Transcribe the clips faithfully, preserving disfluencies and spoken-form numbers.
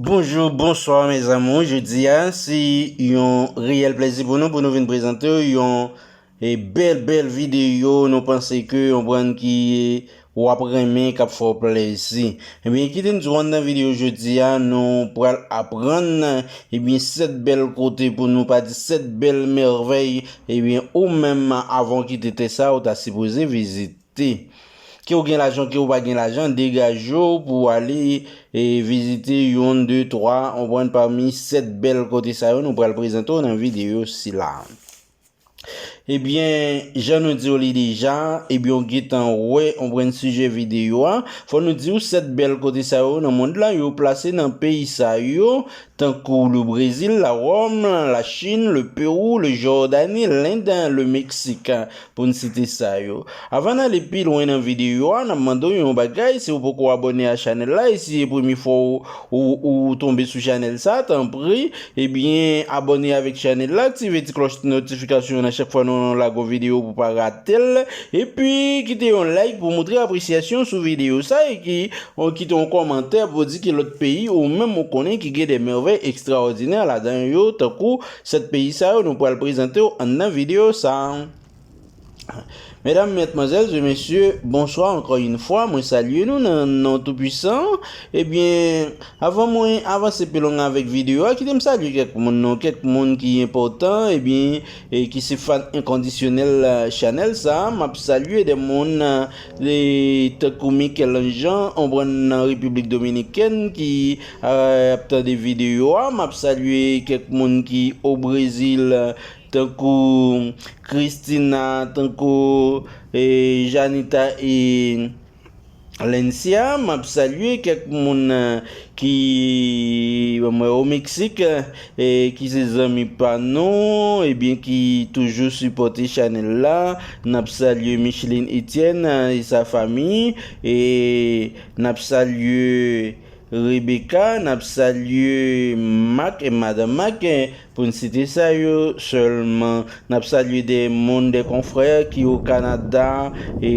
Bonjou, bonswa, mes amours. Jodi a, se yon reyèl plèzi pou nou, pou nou vin prezante w yon, e, bèl, bèl videyo. Nou panse ke yon brand ki w ap renmen, k ap fè w plèzi. Ebyen, kite n di w anndan videyo jodi a, nou pral aprann, ebyen, sèt bèl kote pou nou, pa di sèt bèl mèvèy, ebyen, ou menm, avan w kite tè sa, ou ta sipoze vizite. Ke w gen lajan, ke w pa gen lajan, degaje w pou w ale, e, vizite youn, de, twa, w konprann, pami sèt bèl kote sa yo nou pral prezante w nan videyo sila. Ebyen, jan nou di w li deja, ebyen, w gentan wè, w konprann sijè videyo a. Fò nou di w sèt bèl kote sa yo nan mond lan, yo plase nan peyi sa yo, tankou le Brésil, la Rome, la Chine, le Pérou, le Jordanie, l'Inde, le Mexique, pou n site sa yo. Avan n ale pi lwen nan videyo a, n ap mande w yon bagay, si w poko abòne a chanèl la, e si se premye fwa w, ou, ou tonbe sou chanèl sa, tanpri, ebyen, abòne avèk chanèl la, aktive ti klòch notifikasyon nan chak fwa nou lage yon videyo pou w pa rate l, epi kite yon like pou montre apresyasyon sou videyo sa, e ki Ou kite yon kòmantè pou di ki lòt peyi ou menm ou konnen ki gen de mèvèy ekstraòdinè ladan yo, tankou sèt peyi sa yo nou pral prezante w anndan videyo sa. Medam, matmwazèl e mesye, bonswa ankò yon fwa. Mwen salye nou nan non Toupisan. Ebyen, avan mwen avanse pi lwen avèk videyo a, kite m salye kèk moun non, kèk moun ki enpòtan, ebyen, e ki se fan enkondisyonèl, a, chanèl sa. M ap salye de moun, a, e, tankou Michel Jean, ou konprann, nan Repiblik Dominikèn, ki, a, ap tande videyo a. M ap salye kèk moun ki o Brezil, tankou Christina, tankou, e, Janita, e, Lencia, m ap salye kèk moun, a, ki, bon, mwen o Meksik, e, ki se zanmi pa nou, ebyen, ki toujou sipòte chanèl la. N ap salye Micheline Etienne, a, e sa fami, e n ap salye Rebecca, n ap salye Mak e madanm Mak, e, pou n site sa yo sèlman. N ap salye de moun, de konfrè ki o Kanada, e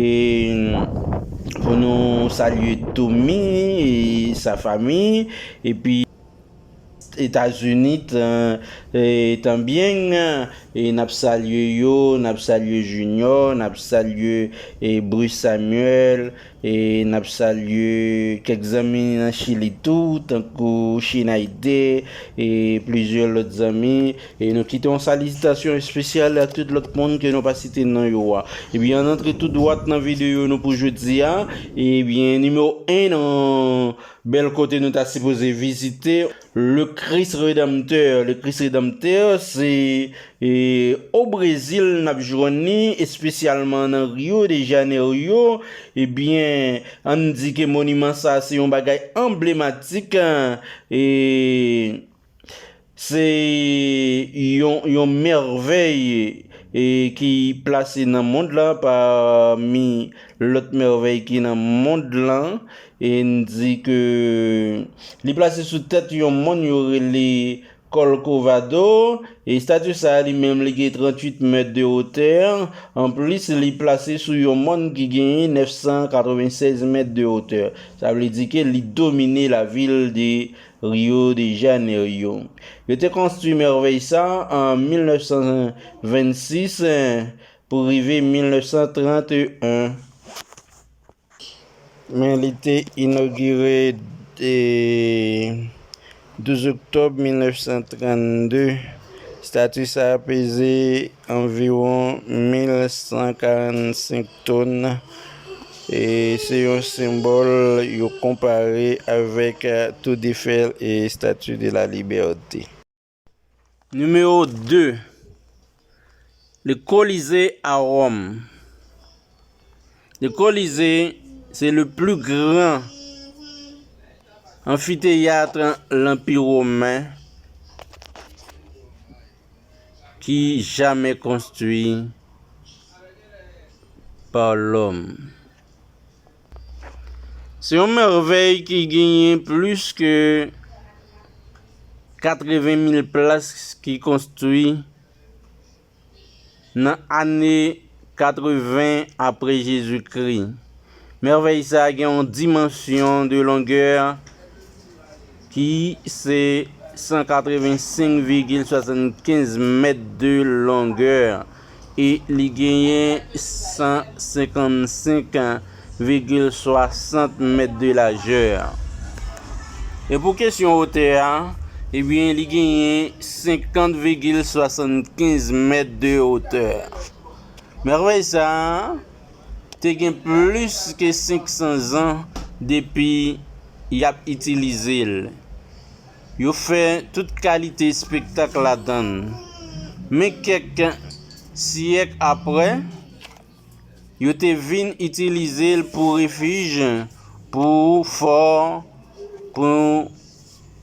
pou nou salye Tommy e sa fami, epi Etazini, tan, e, tanbyen, e n ap salye yo, n ap salye Junior, n ap salye, e, Bruce Samuel, e n ap salye kèk zanmi nan Chili tou, tankou Shinaide, e plizyè lòt zanmi. E nou kite yon salitasyon espesyal a tout lòt moun ke nou pa site non yo a. Ebyen, ann antre tou dwat nan videyo nou pou jodi a. Ebyen, nimewo en nan bèl kote nou ta sipoze vizite, Le Christ Rédempteur. Le Christ Rédempteur, se, e, o Brezil n ap jwenn li, espesyalman nan Rio de Janeiro. Ebyen, ann di ke moniman sa se yon bagay anblematik, e se yon, yon mèvèy, e, ki plase nan mond lan pami lòt mèvèy ki nan mond lan. E n di ke li plase sou tèt yon mòn yo rele Corcovado. E estati sa a li menm li gen tranntuit mèt de wotè. Anplis, li plase sou yon mòn ki genyen nèf san katrevennsèz mèt de wotè. Sa vle di ke li domine lavil de Rio de Janeiro. Yo te konstwi mèvèy sa an mil nèf san vennsis pou rive mil nèf san tranteyen. Men li te inogire, e, douz oktòb mil nèf san trannde. Estati sa a peze anviwon mil san karannsenk tonn. E se yon senbòl yo konpare avèk, a, Tour Eiffel e Statue de la Liberté. Nimewo de, le Colisée à Rome. Le Colisée, c'est le plus grand amphithéâtre l'Empire romain qui jamais construit par l'homme. Se yon mèvèy ki genyen plis ke katreven mil plas ki konstwi nan ane katreven apre Jezikri. Mèvèy sa a gen yon dimansyon de longè ki se san katrevensenk vigil swasannkenz mèt de longè e li genyen san senkannsenk vigil swasant mèt de lajè. E pou kesyon wotè a, ebyen, li genyen senkant vigil swasannkenz mèt de wotè. Mèvèy sa a te gen plis ke senk san zan depi y ap itilize l. Yo fè tout kalite espektak ladan l. Men kèk syèk apre, yo te vin itilize l pou refij, pou fò, pou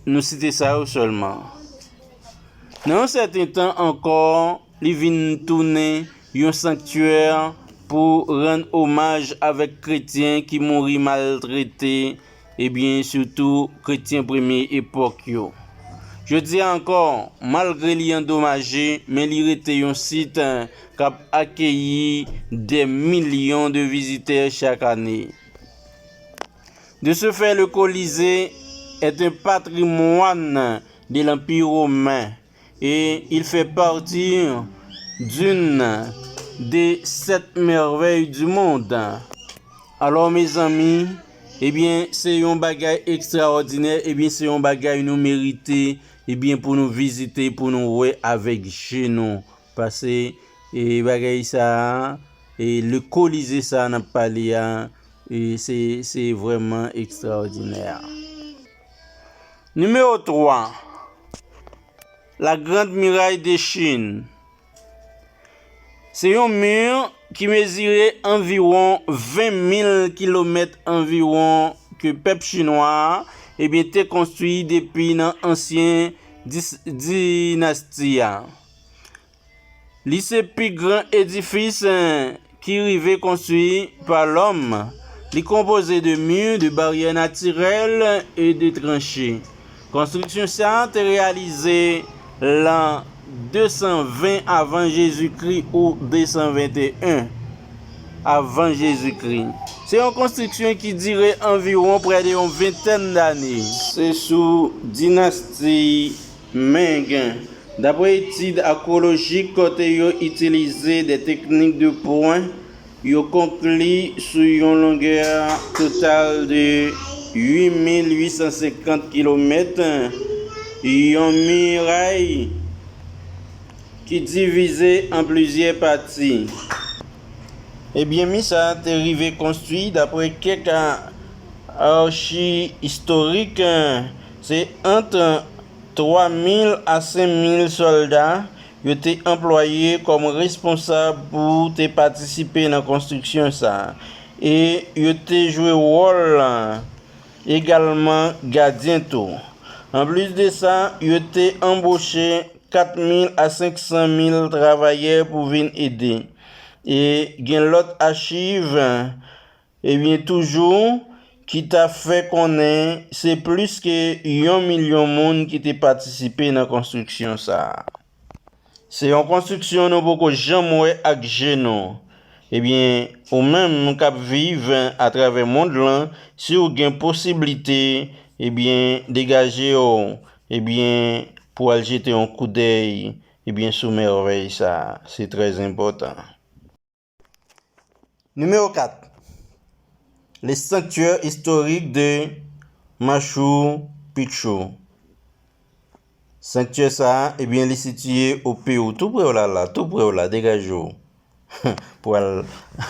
nou site sa yo sèlman. Nan yon sèten tan ankò, li vin tounen yon sanktyè pou rann omaj avèk kretyen ki mouri maltrete, ebyen, sitou kretyen premye epòk yo. Jodi a ankò, malgre li andomaje, men li rete yon sit k ap akeyi dè milyon de vizitè chak ane. De ce fait, le Colisée est un patrimoine de l'Empire romain et il fait partie d'une des sept merveilles du monde. Alò, mezanmi, ebyen, se yon bagay ekstraòdinè, ebyen, se yon bagay nou merite, ebyen, pou nou vizite, pou nou wè avèk je nou. Paske, e, bagay sa a, e, le Colisée sa a n ap pale a, e, se, se vrèman ekstraòdinè. Nimewo twa, La Grande Muraille de Chine. Se yon mi ki mezire anviwon ven mil kilomèt anviwon ke pèp chinwa a, ebyen, te konstwi depi nan ansyen dis-, dinasti a. Li se pi gran edifis, eh, ki rive konstwi pa lòm. Li konpoze de mi, de baryè natirèl e de tranche. Konstriksyon sa a te reyalize lan de san ven avan Jezikri ou de san venteyen avan Jezikri. Se yon konstriksyon ki dire anviwon prè de yon ventèn dane. Se sou dinasti Ming. Daprè etid akeolojik kote yo itilize de teknik de pwen, yo konkli sou yon longè total de uit mil uit san senkant kilomèt, yon miray ki divize an plizyè pati. Ebyen, mi sa a te rive konstwi, daprè kèk a-, achi istorik, se ant twa mil a senk mil sòlda yo te anplwaye kòm responsab pou te patisipe nan konstriksyon sa a. E yo te jwe wòl egalman gadyen tou. Anplis de sa, yo te anboche kat mil a senk san mil travayè pou vin ede. E gen lòt achiv, ebyen, toujou, ki ta fè konnen se plis ke yon milyon moun ki te patisipe nan konstriksyon sa a. Se yon konstriksyon nou poko janm wè ak je nou. Ebyen, ou menm k ap viv atravè mond lan, si w gen posiblite, ebyen, degaje w, ebyen, pou al jete yon koudèy, ebyen, sou mèvèy sa a. Se trè enpòtan. Nimewo kat. Le sanctuaire historique de Machu Picchu. Sanktyè sa a, ebyen, li sitiye o Pewou, tou pre w la, la, tou pre w la, degaje w pou al,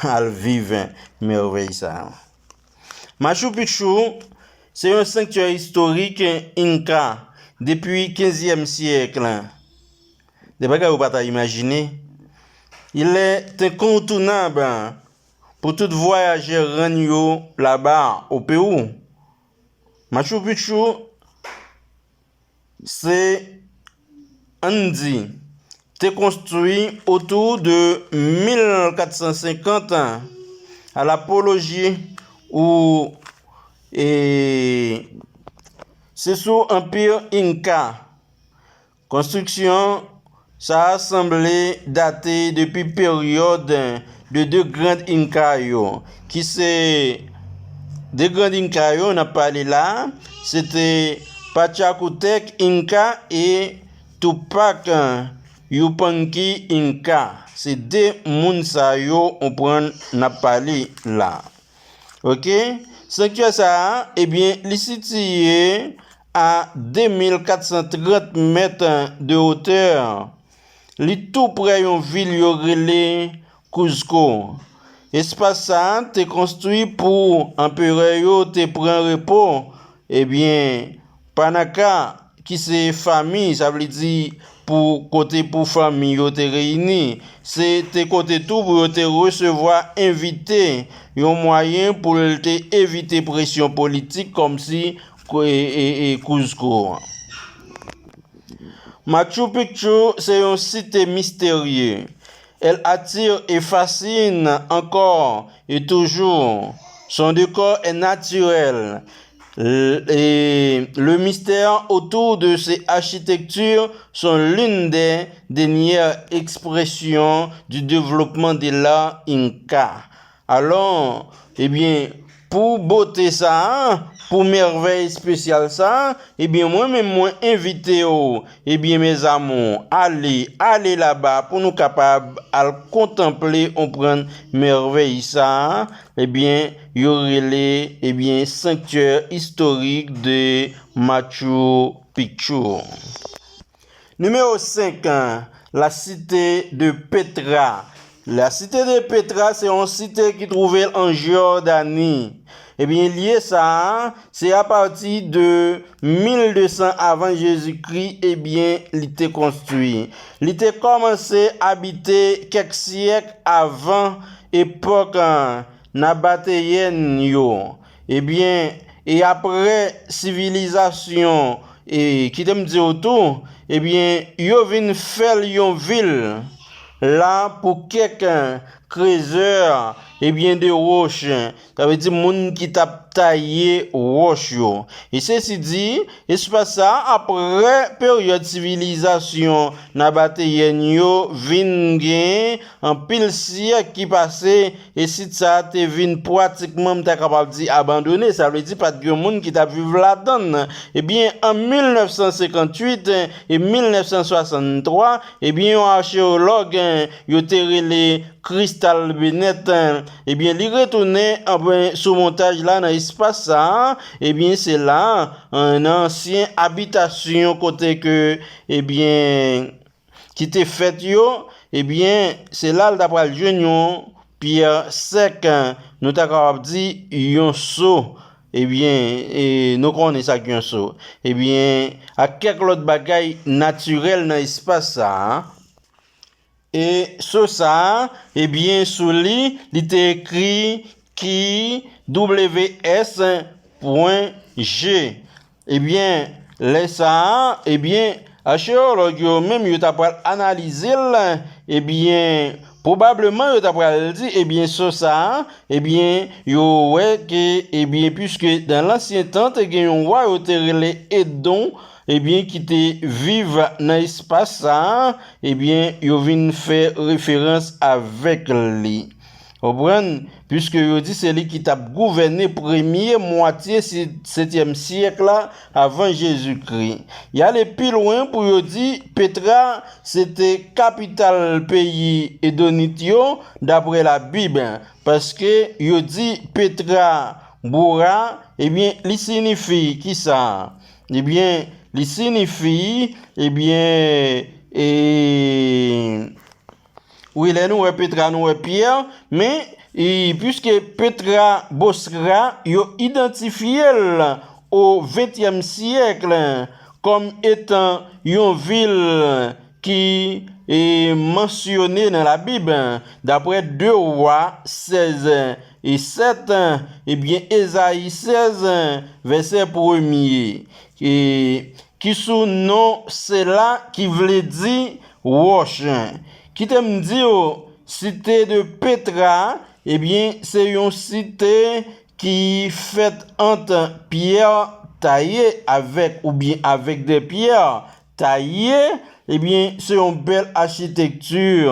al viv mèvèy sa a. Machu Picchu se yon sanktyè istorik Inka depi kenzyèm syèk. De bagay ou pa ta imajine. Il est incontournable pour tout voyageur rann yo laba o Pewou. Machu Picchu se, ann di, te konstwi otou de mil kat san senkant a lapoloji ou, e, se sou Anpi Inka. Konstriksyon sa a sanble date depi peryòd de de Grand Inka yo, ki se de Grand Inka yo n ap pale la, se te Pachacutec Inca e Tupac Yupanqui Inca. Se de moun sa yo, ou konprann, n ap pale la. Oke? Sanktiyè sa a, ebyen, li sitiye a de mil kat san trant mèt de wotè. Li tou prè yon vil yo rele Cuzco. Espas sa a te konstwi pou anperè yo te pran repo. Ebyen, Panaca, ki se fanmi, sa vle di pou kote pou fanmi yo te reyini, se te kote tou pou yo te resevwa envite, yon mwayen pou l te evite presyon politik kòmsi e, e, e Cuzco. Machu Picchu se yon site misterye. Elle attire et fascine encore et toujours. Son décor est naturel. Le, et le mystère autour de ses architectures sont l'une des dernières expressions du développement de l'art inca. Alò, ebyen, pou bote sa a, pou mèvèy espesyal sa a, ebyen, mwen menm, mwen envite w, ebyen, mes amours, ale, ale laba pou nou kapab al kontanple, konprann mèvèy sa a, ebyen, yo rele, ebyen, sanctuaire historique de Machu Picchu. Nimewo senk, la cité de Petra. La cité de Petra, se yon site ki twouve l an Jòdani. Ebyen, lye sa a, se apati de mil de san avan Jezikri, ebyen, li te konstwi. Li te kòmanse abite kèk syèk avan epòk, a, nabateyèn yo. Ebyen, e apre sivilizasyon, e kite m di w tou, ebyen, yo vin fè l yon vil la pou kèk krezè, ebyen, de wòch. Sa vle di moun ki t ap taye wòch yo. E sesi di, espas sa a, apre peryòd sivilizasyon nabateyèn yo, vin gen anpil syèk ki pase, e sit sa a te vin pratikman, m ta kapab di, abandone. Sa vle di pa t gen moun ki t ap viv ladan l. Ebyen, an mil nèf san senkantuit e mil nèf san swasanntwa, ebyen, yon acheyològ, yo te rele Crystal Bennett, ebyen, li retounen, anben, sou montaj la nan espas sa a, ebyen, se la, nan ansyen abitasyon kote ke, ebyen, ki te fèt yo, ebyen, se la l ta pral jwenn yon pyè sèk, nou ta kapab di yon so. Ebyen, e, nou konnen sa k yon so. Ebyen, ak kèk lòt bagay natirèl nan espas sa a. E so sa a, ebyen, sou li, li te ekri Q W S pwen G. Ebyen, lè sa a, ebyen, acheyològ yo menm, yo ta pral analize l, ebyen, pwobableman, yo ta pral di, ebyen, so sa a, ebyen, yo wè ke, ebyen, piske dan lansyen tan, te gen yon wa, yo te rele Edon, ebyen, ki te viv nan espas sa a, ebyen, yo vin fè referans avèk li. Konprann? Piske yo di se li ki t ap gouvène premye mwatye se-, setyèm syèk la avan Jezikri. Y ale pi lwen pou yo di Petra se te kapital peyi Edonit yo, dapre Labib, paske yo di Petra Bora, ebyen, li siyifi kisa? Ebyen, li siyifi, ebyen, e, wi, lè nou wè Petra, nou wè pyè, men, e, piske Petra Bosra, yo idantifye l o ventyèm syèk kòm etan yon vil ki, e, mansyone nan Labib, dapre de Wa sèz e sèt, ebyen, Ezayi sèz, vèsè premye, e, ki sou non Sela, ki vle di wòch. Kite m di w, site de Petra, ebyen, se yon site ki fèt ant pyè taye avèk, oubyen avèk de pyè taye, ebyen, se yon bèl achitekti,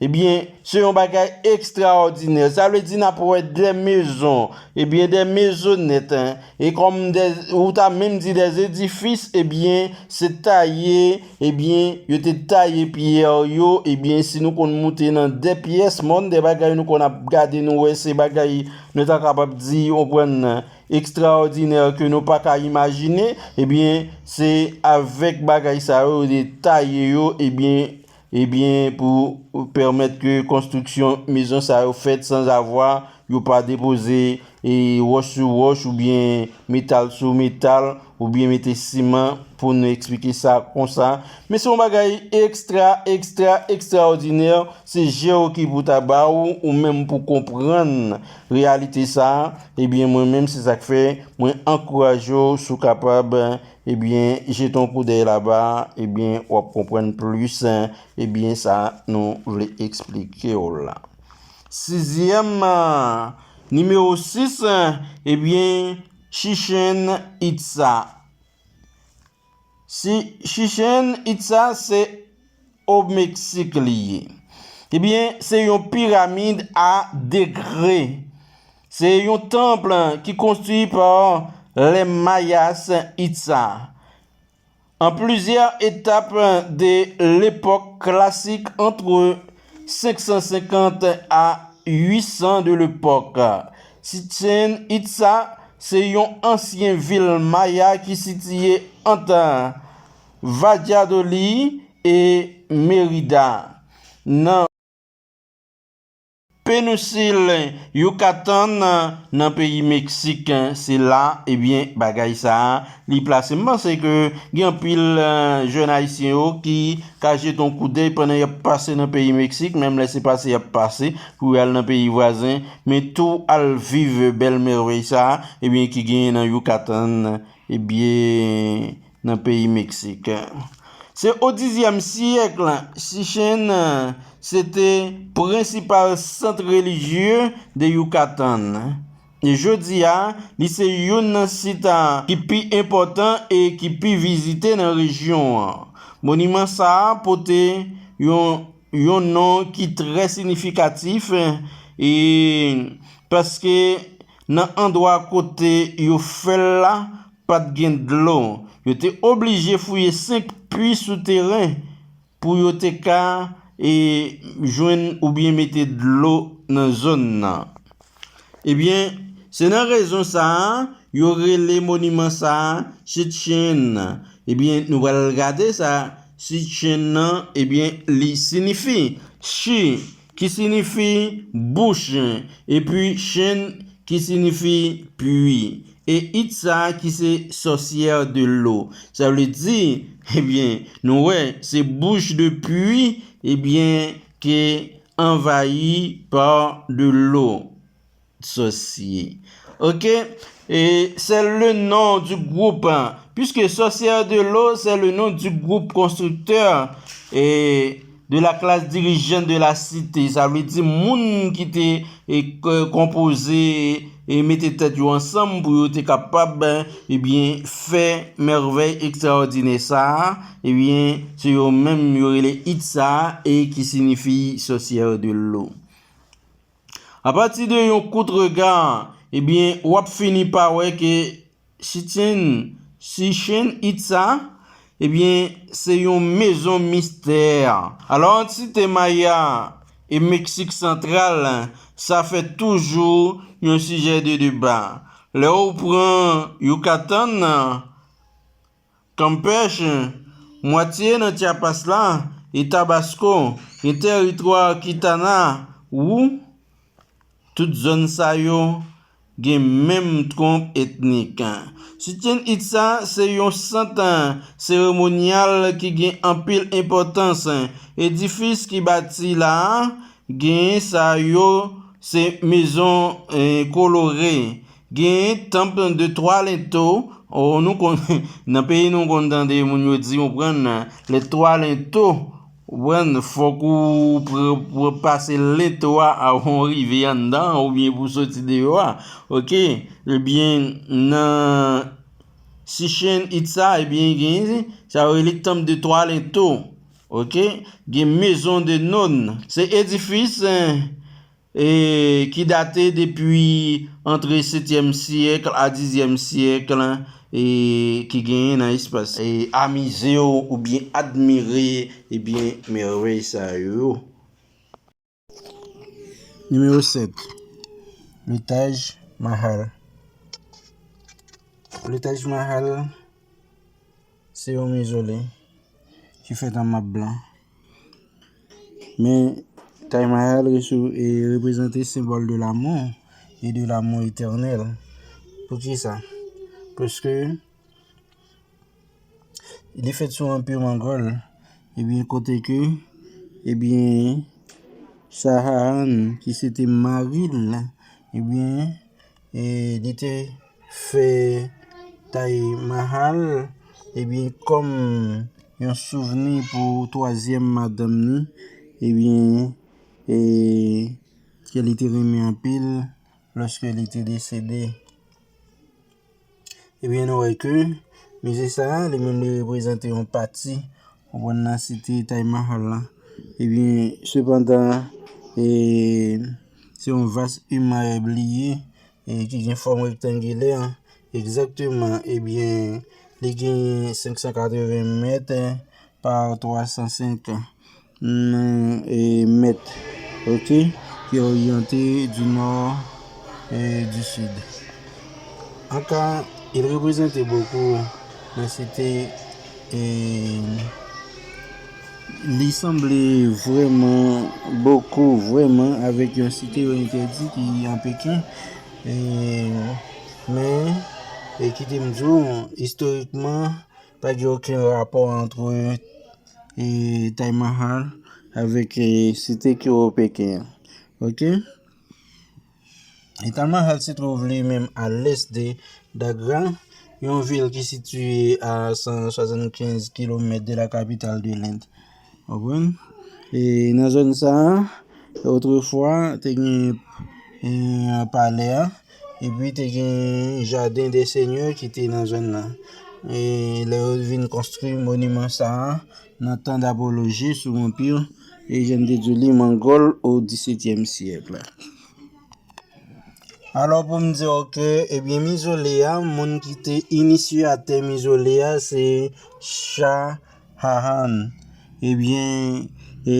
ebyen, se yon bagay ekstraòdinè. Sa vle di n ap wè de mezon, ebyen, de mezonèt, e kòm de, ou ta menm di de edifis, ebyen, se taye, ebyen, yo te taye pyè yo, ebyen, si nou konn moute nan de pyès mòn, de bagay nou konn ap gade, nou wè se bagay, nou ta kapab di, ou konprann, ekstraòdinè ke nou pa ka imajine, ebyen, se avèk bagay sa yo, yo te taye yo, ebyen, ebyen, pou pèmèt ke konstriksyon mezon sa yo fèt sanzavwa yo pa depoze, e, wòch sou wòch oubyen metal sou metal oubyen mete siman pou nou eksplike sa konsa. Men se yon bagay ekstra, ekstra, ekstraòdinè. Se je w ki pou ta ba w, ou menm pou konprann reyalite sa. Ebyen, mwen menm, se sa k fè mwen ankouraje w, si w kapab, ebyen, jete yon koudèy laba, ebyen, w ap konprann plis, ebyen, sa nou vle eksplike w la. Sizyèm, nimewo sis, ebyen, Chichen Itza. Si Chichen Itza se o Meksik li ye. Ebyen, se yon piramid a degre. Se yon tanp ki konstwi pa les Mayas Itza. En plusieurs étapes de l'époque classique entre cinq cent cinquante à huit cents de l'époque. Chichen Itza se yon ansyen vil maya ki sitiye ant Valladolid e Mérida, nan penensil Yucatan, nan peyi Meksik. Se la, ebyen, bagay sa a, li plase. M panse ke gen anpil, eh, jèn ayisyen yo ki ka jete yon koudèy pandan y ap pase nan peyi Meksik, menm lè se pase y ap pase pou y al nan peyi vwazen, men tou al viv bèl mèvèy sa a, ebyen, ki genyen nan Yucatan, ebyen, nan peyi Meksik. Se o dizyèm syèk, Chichen se te prensipal sant relijye de Yucatan. E jodi a, li se youn nan sit ki pi enpòtan e ki pi vizite nan rejyon an. Moniman sa a pote yon, yon non ki trè siyifikatif, e paske nan andwa kote yo fè l la, pa t gen dlo. Yo te oblije fouye senk pwi souteren pou yo te ka, e, jwenn oubyen mete dlo nan zòn nan. Ebyen, se nan rezon sa a, yo rele moniman sa a Chichen. Ebyen, nou pral gade sa Chichen nan, ebyen, li siyifi. Chi, ki siyifi bouch, epi chen, ki siyifi pwi, e Itza, ki se sorcière de l'eau. Sa vle di, ebyen, nou wè, se bouch de pwi, ebyen, ke anvayi pa de l'eau. Sorcier. Ok? Et c'est le nom du groupe, puisque Sorcière de l'eau, c'est le nom du groupe constructeur et de la classe dirigeante de la cité. Sa vle di moun ki te, e, k-, konpoze e mete tèt yo ansanm pou yo te kapab, ebyen, fè mèvèy ekstraòdinè sa a, ebyen, se yo menm yo rele Itza e ki siyifi sorcière de l'eau. Apati de yon kout rega, ebyen, w ap fini pa wè ke Chichen, Chichen Itza, ebyen, se yon mezon mistè. Alò, ant site Maya e Meksik Santral, sa fè toujou yon sijè de deba. Lè w pran Yucatan, Campeche, mwatye nan Chiapas la, e Tabasco, gen tèritwa Kitana, ou tout zòn sa yo gen menm twonp etnik. Chichen Itza se yon sant seremonyal ki gen anpil enpòtans. Edifis ki bati la a, gen sa yo se mezon, eh, kolore. Gen temple de trois linteaux. Oh, nou konn, nan peyi nou konn tande moun yo di, ou konprann, les trois linteaux. Ou konprann, fòk ou pr-, pr-, pase lento a avan w rive anndan oubyen pou soti deyò a. Ok? Ebyen, nan, Chichen Itza, ebyen, gen, sa yo rele Temple de Trois Linteaux. Ok? Gen Maison de Nonnes. Se edifis, eh, e, ki date depi antre setyèm syèk a dizyèm syèk, e, ki genyen nan espas. E, amize w oubyen admire, ebyen, mèvèy sa yo. Nimewo sèt, le Taj Mahal. Le Taj Mahal, se yon mezole ki fèt an mab blan. Men, Taj Mahal resou-, e, reprezante senbòl de lanmou e de lanmou etènèl. Poukisa? Paske li fèt sou Anpi Mongòl, ebyen, kote ke, ebyen, Shah Jahan, ki se te mari l, ebyen, e, li te fè Taj Mahal, ebyen, kòm yon souvni pou twazyèm madanm ni, ebyen, e, ke li te renmen anpil lòske li te desede. Ebyen, nou wè ke mize sa a, li menm, li reprezante yon pati, ou konprann, nan site Taj Mahal la. Ebyen, sepandan, e, se yon vas imab li ye, e, ki gen fòm rektangilè, egzakteman, ebyen, li gen senk san katreven mèt pa twa san senk, mm, e, mèt, ok, ki oryante du nord et du sud. Anka, il représente beaucoup nan site, e, li sanble vrèman, bokou, vrèman, avèk yon site yo entèdi ki an Peken. E, men, e, kite m di w, istorikman, pa gen okenn rapò antre, e, Taj Mahal avèk, e, site ki o Peken an. Ok? E Taj Mahal se twouve li menm a lès de Dagra, yon vil ki sitiye a san swasannkenz kilomèt de la capitale de l'Inde. Ou konprann? E nan zòn sa a, otrefwa, te gen, e, palè a, epi te gen jaden de senyè ki te nan zòn nan. E lè yo vin konstwi moniman sa a, nan tan d'Apollo G sou Anpi, e jan n te di w li, Mongòl o disetyèm syèk la. Alò, pou m di w ke, ebyen, mizole a, moun ki te inisyatè mizole a, se Shah Jahan. Ebyen, e,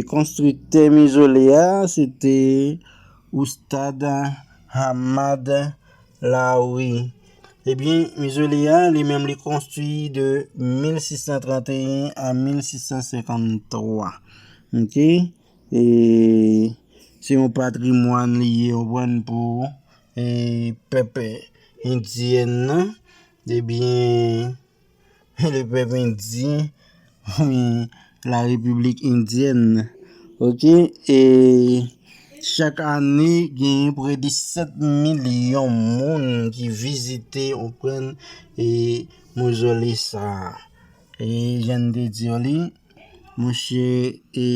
konstriktè mizole a, se te Oustad Ahmad Lahori. Ebyen, mizole a, li menm, li konstwi de mil sis san trannteyen a mil sis san senkanntwa. Ok? E se yon patrimwàn li ye, ou konprann, pou, e, pèp endyèn nan. Ebyen, le pèp endyen, wi, la République indienne. Ok? E chak ane, genyen prè de sèt milyon moun ki vizite, ou konprann, e, mozole sa a. E jan n te di w li, monchè, e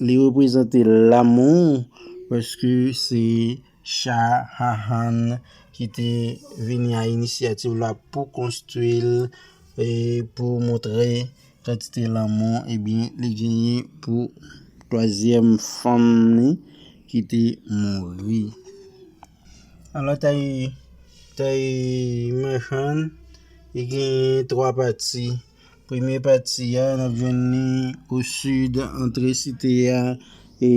li reprezante lanmou, paske se Shah Jahan ki te vini a inisyativ la pou konstwi l, e pou montre kantite lanmou, ebyen, li genyen pou twazyèm fanm li ki te mouri. Alò, Taj, Taj Mahal, li genyen twa pati. Premye pati a, n ap jwenn li o sid, antre site a, e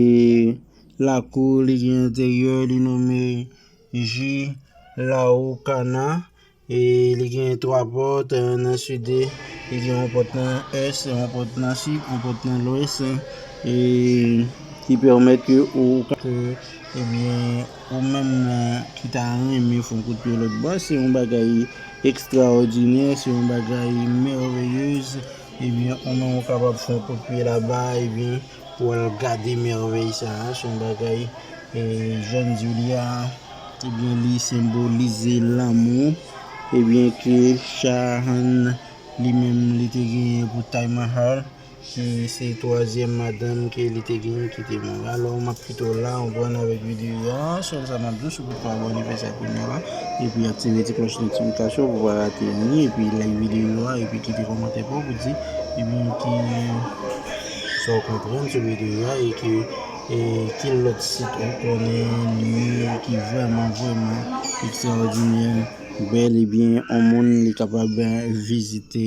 lakou li gen enteryè, li nonmen Ji Laokhana, e li gen twa pòt, e, nan sid, li gen yon pòt nan ès, yon pòt nan sid, yon pòt nan lwès, e ki pèmèt ke ou ka, ke, ebyen, ou menm, e, ki ta renmen fè yon kout pye lòt bò, se yon bagay ekstraòdinè, se yon bagay mèveyez, ebyen, ou menm ou kapab fè yon kout pye laba, ebyen, pou w al gade mèvèy sa a, se yon bagay, e, jan n di w li a, ebyen, li senbolize lanmou, ebyen, ke Shah Jahan li menm li te genyen pou Taj Mahal, ki se twazyèm madanm ke li te gen ki te mouri. Alò, m ap kite w la, w konprann, avèk videyo a. Sèl sa m ap di w, si w potko abòne, fè sa kounye a la. Epi aktive ti klòch notifikasyon pou w pa rate anyen. Epi like videyo a, epi kite kòmantè pa w pou di, epi ki sa w konprann sou videyo a, e ki, e ki lòt sit ou konnen li ki vrèman, vrèman ekstraòdinè, bèl, ebyen, yon moun li kapab vizite,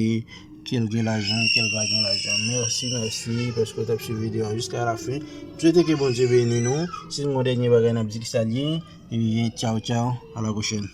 ke l gen lajan, ke l pa gen lajan. Mèsi, mèsi, paske w t ap swiv videyo a jiska lafen. M swete ke Bondye beni nou. Si n gen yon dènye bagay n ap di ki sa l ye, ebyen, tchaw, tchaw, a la pwochèn.